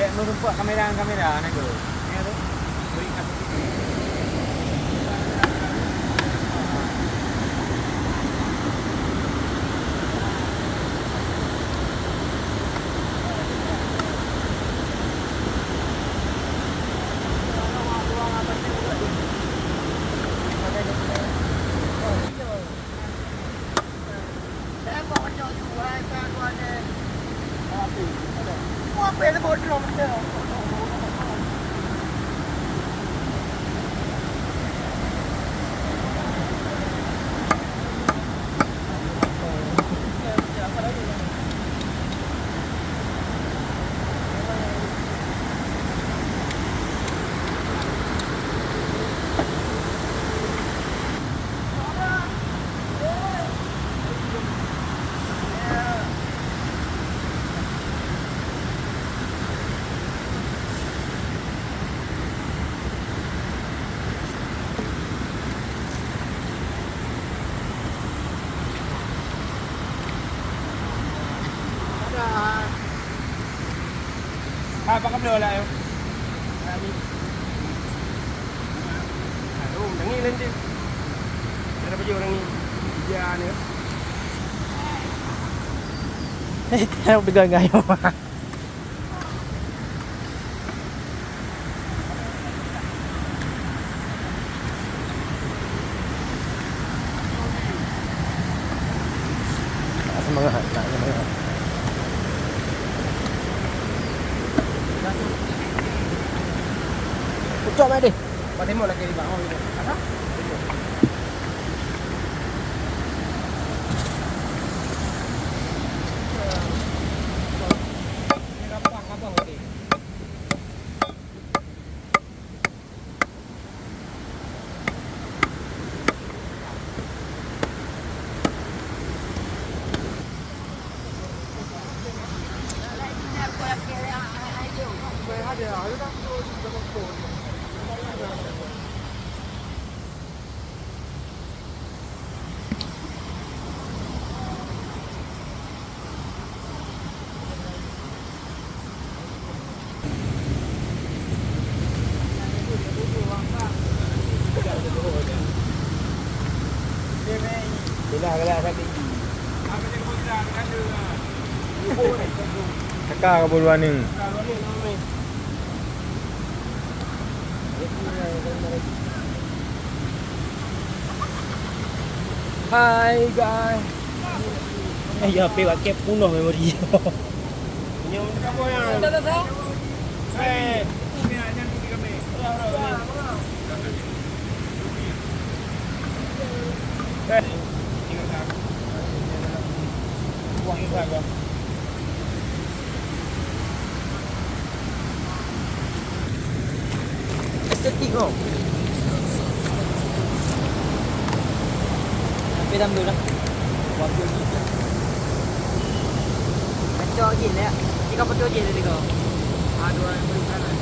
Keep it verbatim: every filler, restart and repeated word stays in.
Dek, meureumpok kamera, kamera, na, Go. Ya, tu. Beri kat sini. Hai, pakai bela lah, eh. Aduh, tangi lain je. Cara baju orang ni. Dia ni. Eh, pegang gaya. Tak semangat, tak semangat. Ucok mai deh. Pak Timur lagi di bawah. Apa? Belah galak sapi. Saka ka buluan ni. Hai, guys. Eh, ya, P pakai penuh memori. Estetik kau. Tapi dah belum dah. Waktu ni. Kacau je lah. Tiga puluh je tadi kau. Ah, dua puluh sana.